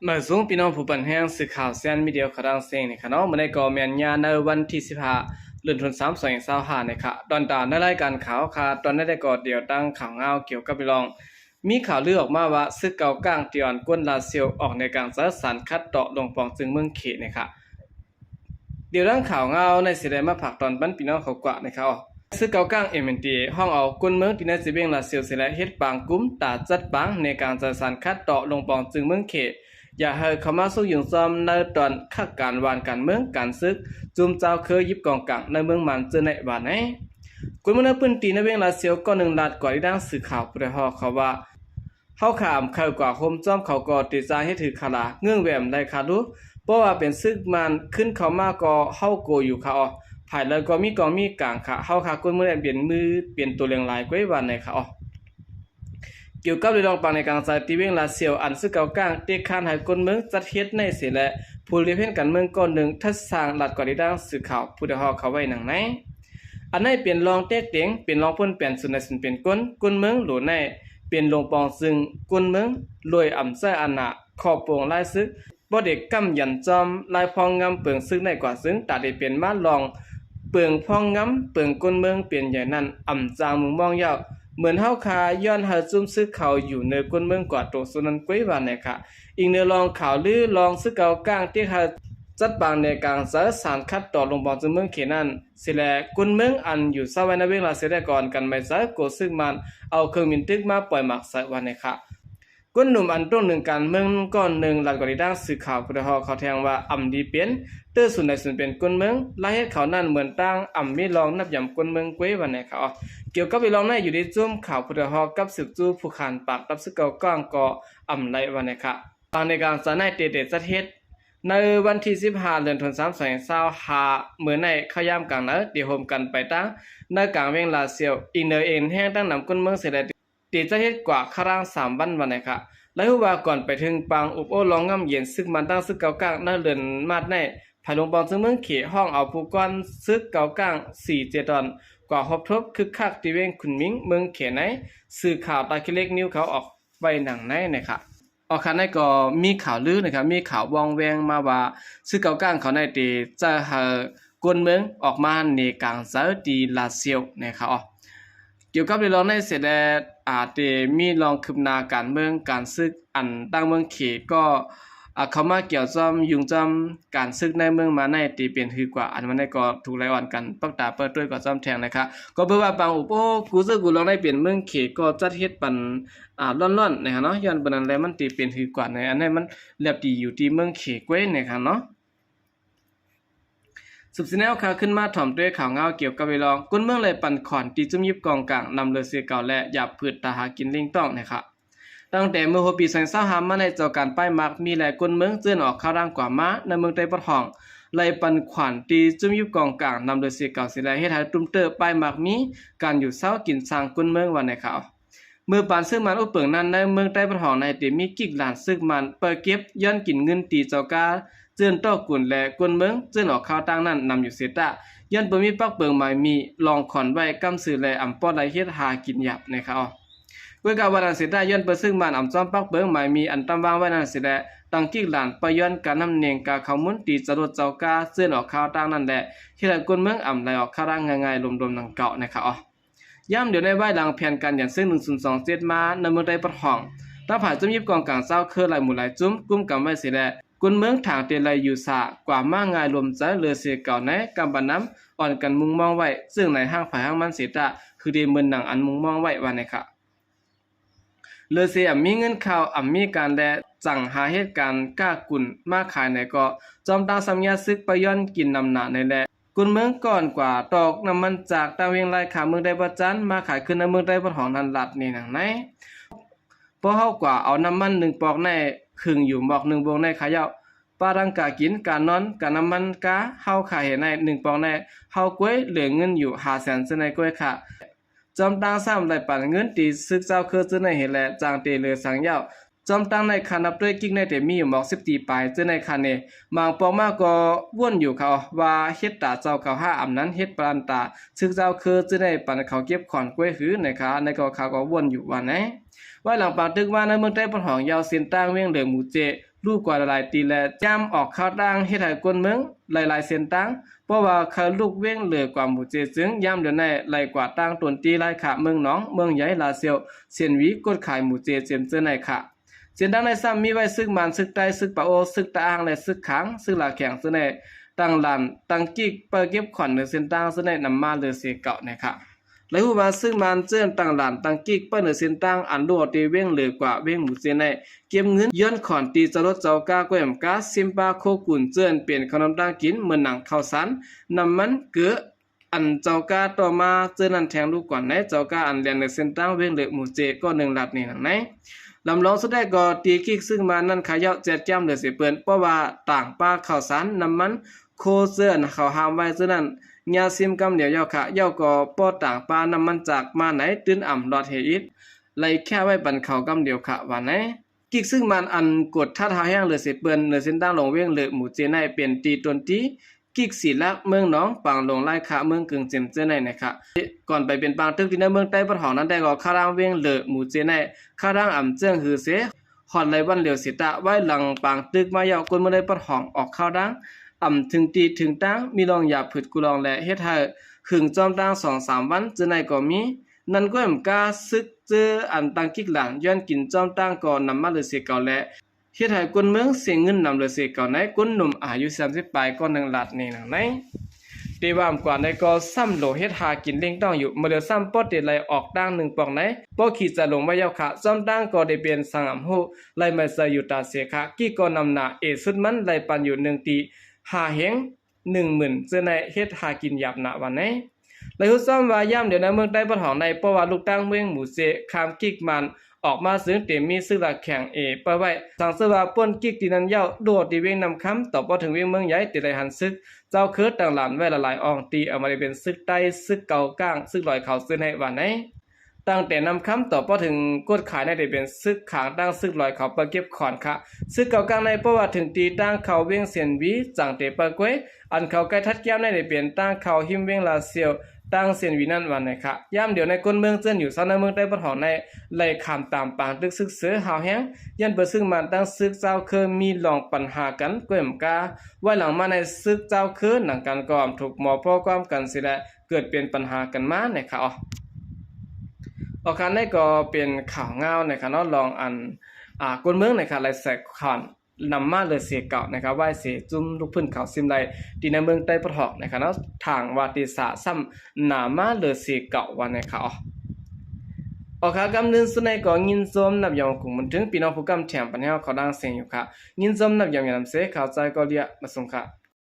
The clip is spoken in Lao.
ມາສູງພີ່ນ້ອງຜູ້ປັນແຮງ ສື່ຂ່າວແຊນມີເດຍຂອງທາງເຊງນີ້ຂະເນາະ. ມື້ນີ້ກໍແມ່ນຍາມໃນວັນທີສິບຫ້າ ເດືອນທັນວາ ສອງພັນຊາວຫ້ານີ້ຂະ. ຕອນຕາມໃນລາຍການຂ່າວຂະ ຕອນນີ້ໄດ້ກໍດຽວຕັ້ງຂ່າວງາວກ່ຽວກັບເລື່ອງ ມີຂ່າວລືອອກມາວ່າ ຊຶກເກົາກ້າງທີ່ອ່ອນກົນລາວຊຽວອອກໃນກາງເຊີສານຄັດຕໍ່ລົງປອງຈຶ່ງເມືອງເຂດນີ້ຂະ. ດຽວຕັ້ງຂ່າວງາວໃນເສຍແລມາຝາກຕອນປັນພີ່ນ້ອງເຂົາກວ່ານະຄະ. ຊຶກເກົາກ້າງ ເອັມເອັນທີເອ ຫ້ອງເອົາກົນເມືອງທີ່ໃນເຊເວັງລາຊຽວເສຍແລເຮັດປາງກຸ່ມຕາຈັດປາງໃນກາງເຈີສານຄັດຕໍ່ລົງປອງຈຶ່ງເມືອງເຂດ ຢ່າໃຫ້ເຂົ້າມາຊຸກຍຸງຊອມໃນຕອນຄັກການຫວ່ານການເມືອງການຊຶກ ຈຸ່ມເຈົ້າເຄີຍຢິບກອງກາງໃນເມືອງມານເຈີໃນຫວ່ານໃນ. ຄົນເມືອງໃນພື້ນທີ່ໃນເວັງລາຊຽວ ກໍໜຶ່ງລາດກວ່າທີ່ດັ່ງສື່ຂ່າວຜູ້ໄດ້ຮອດເຂົາວ່າ ເຮົາຂ້າມເຂົ້າກວ່າໂຮມຈອມເຂົາກໍຕິຈາເຮັດຖືຄາລາເງື່ອງແວມໄລຄາດູ ເພາະວ່າເປັນຊຶກມານຂຶ້ນເຂົ້າມາກໍເຮົາໂກຢູ່ຄະອອ. ພາຍເລີຍກໍມີກອງມີກາງຄະ ເຮົາຂ້າຄົນເມືອງເປັນມືເປັນໂຕເລື່ອງຫຼາຍກວ່າຫວ່ານໃນຄະອອ. ກ່ຽວກັບເລື່ອງປາງໃນກາງໃຈທີ່ເວັງລາຊຽວ ອັນຊຶກເກົາກ້າງເຕະຄານໃຫ້ຄົນເມືອງຈັດເຮັດໃນເສຍແລ ຜູ້ລຽບເຫັນການເມືອງກໍໜຶ່ງທັດສາງລາດກວ່າທີ່ດັ່ງສື່ຂ່າວຜູ້ໄດ້ຮອດເຂົາໄວ້ດັ່ງໃນ. ອັນໃນເປັນລອງເຕະເຕັງ ເປັນລອງປົນແປນສູນໃນສູນເປັນກົນ ກົນເມືອງໂຫຼໃນ ເປັນລົງປອງຈຶ່ງກົນເມືອງ ໂລຍອຳໃຊ້ອຳນາດ ຂໍໂປງລາຍຊຶກ ບໍ່ໄດ້ກຳຢັນຈອມລາຍພອງງຳເປິງຊຶກໃນກວ່າ ຊຶ່ງຕາໄດ້ເປັນມາລອງເປິງພອງງຳເປິງກົນເມືອງເປັນໃຫຍ່ນັ້ນ ອຳຈາງມຸງມອງຍາວ ເໝືອນເຮົາຄາຍ້ອນໃຫ້ຈຸ່ມຊຶກເຂົາຢູ່ເນີກົນເມືອງກວ່າໂຕສຸດນັ້ນກວ່າຫວ່ານໃນຄະ. ອີງເນີລອງຂ່າວລືລອງຊຶກເກົາກ້າງທີ່ໃຫ້ຈັດປາງໃນກາງເຈີສານຄັດຕໍ່ລົງປອງຈຶ່ງເມືອງເຂດນັ້ນ ເສຍແລ ຄົນເມືອງອັນຢູ່ເຊົາໄວ້ໃນເວງລາຊຽວໄດ້ກ່ອນກັນໄໝໃຈໂກຊຶກມານ ເອົາເຄື່ອງບິນຕຶກມາປ່ອຍໝາກໃສ່ວ່າແນ່ຄະ. ຄົນໜຸ່ມອັນຕົງໜຶ່ງການເມືອງກ້ອນໜຶ່ງ ລັດກອນດີດ້ານສື່ຂ່າວຜູ້ໄດ້ຮອດເຂົາແທງວ່າ ອຳດີເປັນ ເຕີສູນໃດສູນເປັນຄົນເມືອງ ລາຍເຮັດເຂົານັ້ນເໝືອນຕ່າງອຳມີລອງນັບຢາມຄົນເມືອງກວ່າວ່າແນ່ຄະ. ກ່ຽວກັບອີລອງໃນຢູ່ໃນຈຸ້ມຂ່າວຜູ້ໄດ້ຮອດກັບສືບຈູ້ຜູ້ຂານປາກກັບຊຶກເກົ່າກ້ອງກໍອຳໄລວ່າແນ່ຄະ. ບາງໃນການສານໃນເຕເຕຈັດເຮັດ ໃນວັນທີສິບຫ້າ ເດືອນທັນວາ ສອງພັນຊາວຫ້າ ມື້ໃນເຂົ້າຍາມກາງໃນ ທີ່ໂຮມກັນໄປຕັ້ງໃນກາງເວງລາຊຽວ ອີງເນີເອັນແຮງຕັ້ງນຳຄົນເມືອງເສຍແລ ທີ່ຈັດເຮັດກວ່າຄາລາງສາມວັນວ່າແນ່ຄະ. ລາຍຮູ້ວ່າກ່ອນໄປເຖິງປາງອຸບໂອ້ລອງງຳເຢັນຊຶກມານຕັ້ງຊຶກເກົ່າກ້າງໃນເດືອນມາດໃນ ພາຍລົງປອງຊຶກເມືອງເຂດ ຫ້ອງເອົາຜູ້ກ່ອນຊຶກເກົ່າກ້າງສີ່ເຈັດຕອນ ກວ່າຮົບທົບຄຶກຄັກທີ່ເວງຂຸນມິງເມືອງເຂດໃນ ສື່ຂ່າວຕາຂີ້ເຫຼັກນິວເຂົາອອກ ໄວ້ດັ່ງໃນນະຄະ. ອອກຄາວໃນກໍມີຂ່າວລືນະຄະ ມີຂ່າວວ່ອງແວງມາວ່າ ຊຶກເກົ່າກ້າງເຂົາໃນເຕໃຈໃຫ້ຄົນເມືອງອອກມາເນກາງໃຈທີ່ລາຊຽວນະຄະ. ກ່ຽວກັບເລື່ອງໃນເສຍແລ ອາ ເຕມີລອງຄືບໜ້າການເມືອງການຊຶກ ອັນຕ່າງເມືອງເຂດກໍ ອາ ເຂົ້າມາກ່ຽວຈ້ອມ ຍຸງຈ້ອມການຊຶກໃນເມືອງມາໃນເຕເປັນຄືກວ່າ ອັນວ່າໃນກໍຖືກໄລ່ອອນກັນປັກຕາເປີດຕົວກວ່າຈ້ອມແທງນະຄະ. ກໍເພື່ອວ່າປາງອຸບໂອ້ກູເຈີກູລອງໃນເປັນເມືອງເຂດກໍຈັດເຮັດປັນ ອາ ລ້ອນໆ ນະຄະເນາະ ຍ້ອນເບິ່ງນັ້ນແຫຼະ ມັນຊິເປັນຄືກວ່ານໃນ ອັນໃດມັນແລບດີຢູ່ທີ່ເມືອງເຂດກວ່ານະຄະເນາະ. ສືບສຽນແນວຂ່າວຂຶ້ນມາ ຖອມດ້ວຍຂ່າວງາວກ່ຽວກັບເວລອງ ຄົນເມືອງໄດ້ປັ່ນຂວັນຕີຈຸ້ມຢິບກອງກາງນຳເລືອເສຍເກົ່າ ແລະຢາບພືດຕາຫາກິນເລັ່ງຕ້ອງນະຄະ. ຕັ້ງແຕ່ເມື່ອຫົວປີສອງພັນຊາວຫ້າມາໃນ ເຈົ້າການປ້າຍໝາກມີ ແລະ ຄົນເມືອງເຈີ້ນອອກຂ່າວທາງກວ່າມາ ໃນເມືອງໃຕ້ປະທ້ອງ ໄລ່ປັ່ນຂວັນຕີຈຸ້ມຢິບກອງກາງນຳເລືອເສຍເກົ່າເສຍແລ ເຮັດໃຫ້ຕຸ້ມເຕີປ້າຍໝາກມີ ການຢູ່ເຊົາກິນຊ່າງຄົນເມືອງວ່າແນ່ຄະ. ເມື່ອປານຊຶກມານອຸບເປິງນັ້ນ ໃນເມືອງໃຕ້ປະທ້ອງໃນເຕມີກິກຫຼານຊຶກມານ ໄປເກັບຍ້ອນກິນເງິນຕີເຈົ້າກາ ເຈີ້ນຕໍ່ກຸນ ແລະ ຄົນເມືອງເຈີ້ນອອກຂ່າວຕ່າງນັ້ນນຳຢູ່ເສຍຕາ ຍ້ອນບໍ່ມີປັກເປິງໝາຍມີ ລອງຂອນໄວ້ກຳຊື່ ແລະ ອຳປອດໄດ້ເຮັດຫາກິນຫຍາບໃນຄະ. ກ້ວຍກາວ່ານັ້ນເສຍຕາ ຍ້ອນປານຊຶກມານອຳຈອມປັກເປິງໝາຍມີ ອັນຕຳວາງໄວ້ນັ້ນເສຍແລ ຕັ້ງກິກຫຼານໄປຍ້ອນການນຳເນັງກາເຂົ້າມຸນຕີຈະລົດເຈົ້າກາ ເຈີ້ນອອກຂ່າວຕ່າງນັ້ນແລະ ເຮັດໃຫ້ຄົນເມືອງອຳໄລ່ອອກຂ່າວຕ່າງງ່າຍໆ ລົມໆ ດັ່ງເກົ່ານະຄະ. ຍາມດຽວໃນ ວາຍຫຼັງແຜນການຢັນຊຶກໜຶ່ງສູນສອງເຈັດມາ ໃນເມືອງໃຕ້ປະທ້ອງ ທາງຝ່າຍຈຸ້ມຢິບກອງກາງເຈົ້າເຄີຍຫຼາຍໝູ່ຫຼາຍຈຸ້ມ ກຸມກຳໄວ້ເສຍແລ ຄົນເມືອງທາງເຕໄລຢູ່ສາກວ່າມາງ່າຍລົມໃຈເຫຼືອເສຍເກົ່າໃນກຳບານນຳ ອ່ອນກັນມຸງມອງໄວ້ ເຊິ່ງໃນຫ້າງໃຜຫ້າງມັນເສຍຕາ ຄືເດເໝືອນໜັງອັນມຸງມອງໄວ້ວ່າແນ່ຄະ. ເຫຼືອເສຍອຳມີເງິນເຂົ້າ ອຳມີການແລ ຈັ່ງຫາເຮັດການຄ້າກຸນມາຂາຍໃນເກາະ ຈອມຕ່າງສຳຍາຊຶກໄປຍ້ອນກິນນຳໜາໃນແລ ກຸນເມືອງກ່ອນກວ່າຕອກນ້ຳມັນຈາກຕ່າງວຽງລາຍຄາເມືອງໄດ້ບໍ່ຈານ ມາຂາຍຂຶ້ນໃນເມືອງໄດ້ບໍ່ທອງນັ້ນລັດນີ້ໜັງໃນ. ພໍເຮົາກວ່າເອົານ້ຳມັນໜຶ່ງປອກໃນ ຫຶງຢູ່ໝອກໜຶ່ງວົງໃນຂາເຍົາ ປາດັງກາກິນ ການອນ ການ້ຳມັນກາ ເຮົາຂາຍໃຫ້ໃນໜຶ່ງປອກໃນ ເຮົາກວຍເຫຼືອເງິນຢູ່ຫ້າແສນເທື່ອໃນກວຍຄະ. ຈອມຕ່າງຊ້ຳໄດ້ປັນເງິນຕີຊຶກເຈົ້າເຄີເທື່ອໃນເຮັດແລ ຈັ່ງເຕເຫຼືອສັງເຍົາ ຈອມຕ່າງໃນຄະນັບດ້ວຍກິກໃນເຕມີຢູ່ໝອກສິບຕີປາຍເທື່ອໃນຄະເນ ບາງປອກມາກໍວົນຢູ່ເຂົາວ່າເຮັດຕາເຈົ້າເຂົາຫາອຳນັ້ນ ເຮັດປານຕາຊຶກເຈົ້າເຄີເທື່ອໃນ ປັນເຂົາເກັບຂອນກວຍຫືໃນຄະ ໃນກໍເຂົາກໍວົນຢູ່ວ່າໃນ. ໄວ້ຫຼັງປາງຕຶກວ່າໃນເມືອງໃຕ້ປະທ້ອງຍາວເສັ້ນຕ່າງວຽງເຫຼືອໝູເຈ ລູກກວ່າຫຼາຍໆຕີ ແລະ ຍາມອອກຂ່າວຕ່າງເຮັດໃຫ້ຄົນເມືອງຫຼາຍໆເສັ້ນທາງ ເພາະວ່າເຂົາລຸກວຽງເລີກວ່າໝູ່ເຈ ຈຶ່ງຍາມດຽວໃນໄລ່ກວ່າຕ່າງຕົນທີ່ ລາຍຂາ ເມືອງໜອງ, ເມືອງໃຫຍ່, ລາຊຽວ, ຊຽນຫວີ, ກົດຂາຍ, ໝູ່ເຈ ເຈັມເຈີໃນຂະ. ເສັ້ນທາງໃນຊ້ຳມີໄວ້ຊຶກມານ, ຊຶກໄຕ້, ຊຶກປາໂອ, ຊຶກຕະອາງ ແລະ ຊຶກຂາງ, ຊຶກລາແຂ່ງເຈີໃນ ຕັ້ງຫຼານຕັ້ງກິກ ເປີເກັບຂອນເໜືອເສັ້ນທາງເຈີໃນນຳມາເລີເສເກົ່າໃນຂະ. ໄດ້ຮູ້ວ່າຊຶກມານເຈີນຕັ້ງຫຼານຕັ້ງກິກ ເປີເໜືອເສັ້ນທາງອັນລຸກອອກແຕ່ວຽງເລີກວ່າວຽງໝູ່ເຈໃນ ເກັບເງິນຍ້ອນຂອນຕີຈອດລົດເຈົ້າກາ ກ້ວຍອຳກາ ຊິມປາ ໂຄກຸນ ເຈີນເປັນເຂົ້າໜົມຕ່າງກິນ ເໝືອນໜັງ ເຂົ້າສານ ນ້ຳມັນ ເກືອ ອັນເຈົ້າກາຕໍ່ມາເຈີນັ້ນແທງລູກກອນໃນເຈົ້າກາອັນແລ່ນເໜືອເສັ້ນທາງວຽງເລີໝູ່ເຈ ກໍໜຶ່ງລັດນີ້ໜັງໃນ. ລຳລອງສຸດແທ້ກໍຕີກິກຊຶກມານນັ້ນຂະເຍົາະແຈດຈ້ຳເຫຼືອເສເປິນ ເພາະວ່າຕາງປາ ເຂົ້າສານ ນ້ຳມັນ ໂຄເຈີນເຂົາຫ້າມໄວ້ເທື່ອນັ້ນ ຍາຊິມກຳດຽວເຍົາຂະ ເຍົາກໍປໍຕາງປານ້ຳມັນຈາກມາໃນ ຕື່ນອຳລອດເຮອິດ ໄລ່ແຂ້ໄວ້ປັນເຂົາກຳດຽວຂະ ວ່າໃນ. ກິກຊຶກມານອັນກົດທັດຮາວແຮງເຫຼືອເສເປິນ ເໜືອເສັ້ນທາງລົງວຽງເລີໝູ່ເຈໃນ ເປັນຕີຕົນຕີກິກສີລັກ ເມືອງໜອງ ປາງຫຼົງ ລາຍຂະ ເມືອງກຶງ ເຈັມເຈີໃນໃນຂະ. ກ່ອນໄປເປັນປາງຕຶກທີ່ໃນເມືອງໃຕ້ປະຖອງນັ້ນແຕ່ກໍ ຄາດາງວຽງເລີໝູ່ເຈໃນ ຄາດາງອຳເຈີງຮືເສ ຮອດໄລວັນຫຼຽວເສຕະ ໄວ້ຫຼັງປາງຕຶກມາເຍົາ ຄົນເມືອງໄດ້ປະຖອງອອກຂ່າວດາງ ອຳເຖິງຕີເຖິງຕາງ ມີລອງຢາຜືດກູລອງ ແລະ ເຮັດໃຫ້ຫຶງຈອມຕາງສອງສາມວັນ ເຈີໃນກໍມີ ນັ້ນກ້ວຍອຳກາຊຶກເຈີອັນຕັ້ງກິກຫຼານ ຍ້ອນກິນຈອມຕາງກໍນຳມາເລີເສເກົ່າ ແລະ ເຮັດໃຫ້ຄົນເມືອງເສຍເງິນນຳເລີເສເກົ່າໃນ ຄົນໜຸ່ມອາຍຸສາມສິບປາຍ ກໍໜຶ່ງລັດນີ້ໜັງໃນ. ແຕ່ວ່າອຳກວ່າໃນກໍຊ້ຳໂຫຼເຮັດຫາກິນເລັ່ງຕ້ອງຢູ່ ເມື່ອເຫຼືອຊ້ຳປອດເຕໄລອອກຕ່າງໜຶ່ງປອກໃນ ປອກຂີ່ຈະລົງໄວ້ເຍົາຂະ ຈອມຕາງກໍໄດ້ເປັນສັງອຳຮູ ໄລໄມໃສ່ຢູ່ຕາເສຂະ ກີ້ກໍນຳໜ້າເອສຸດມັນ ໄລປັນຢູ່ໜຶ່ງຕີຫ້າເຮງ ໜຶ່ງໝື່ນ ເຈີໃນເຮັດຫາກິນຫຍາບໜ້າວ່າໃນ. ໄລຮູ້ຊ້ຳວ່າຍາມດຽວໃນເມືອງໃຕ້ປະຖອງໃນ ເພາະວ່າລູກຕັ້ງວຽງໝູ່ເຈ ຂ້າມກິກມານອອກມາ ຊຶ່ງເຕັມມີຊຶກລາແຂ່ງເອເປີໄວ້ ສັງເຊີວ່າປົ້ນກິກຕີນັ້ນເຍົາ ໂດດຕີວຽງນ້ຳຄຳ ຕໍ່ພໍເຖິງວຽງເມືອງໃຫຍ່ ເຕໄລຫັນຊຶກ ເຈົ້າເຄີຍຕັ້ງຫຼານໄວ້ຫຼາຍໆອ່ອງ ທີ່ເອົາມາໄດ້ເປັນຊຶກໄຕ້ ຊຶກເກົາກ້າງ ຊຶກລອຍເຂົາເຈີໃນວ່າໃນ. ຕັ້ງແຕ່ນ້ຳຄຳຕໍ່ພໍເຖິງກົດຂາຍໃນໄດ້ເປັນຊຶກຂາງຕັ້ງຊຶກລອຍເຂົາເປີເກັບຂອນຂະ ຊຶກເກົາກ້າງໃນ ເພາະວ່າເຖິງຕີຕາງເຂົ້າວຽງຊຽນຫວີ ຈັ່ງເຕເປີກ້ວຍ ອັນເຂົາໃກ້ທັດແກ້ມໃນໄດ້ເປັນຕາງເຂົ້າຮິມວຽງລາຊຽວ ຕາງຊຽນຫວີນັ້ນວ່າໃນຂະ. ຍາມດຽວໃນຄົນເມືອງເຈີນຢູ່ຊາວນາເມືອງໃຕ້ປະຖອງໃນ ໄລ່ຂ້າມຕາມປາງຕຶກຊຶກເຊີຫາວແຮງ ຍ້ອນເປີຊຶກມານຕັ້ງຊຶກເຈົ້າເຄີຍມີລອງປັນຫາກັນ ກ້ວຍອຳກາ ໄວ້ຫຼັງມາໃນຊຶກເຈົ້າເຄີຍໜັງກັນກໍອຳທຸກໝໍ້ພໍຄວາມກັນຊິແລະ ເກີດເປັນປັນຫາກັນມາໃນຂະ. ອອກຂະ ໃນກໍເປັນຂ່າວງາວໃນຂະເນາະ ລອງອັນ ອາ ຄົນເມືອງໃນຂະ ໄລ່ແຊກຂອນນຳມາເລີເສເກົ່າໃນຂະ ໄວ້ເສຈຸ້ມລູກພື້ນເຂົາຊິມໄລ່ ທີ່ໃນເມືອງໃຕ້ປະຖອກໃນຂະເນາະ ທາງວ່າຕິສາຊ້ຳນາມາເລີເສເກົ່າວ່າໃນຂະ. ອອກຂະ ກຳເນີນສຸດໃນກໍຍິນຊົມນັບຍອງກຸງບຸນເຖິງ ພີ່ນ້ອງຜູ້ກຳແຖມປັນແຮວເຂົ້າດັງເສັງຢູ່ຂະ ຍິນຊົມນັບຍອມຍານຳເສ ຂ່າວໃຈກໍເລຍມາສົ່ງຂະ.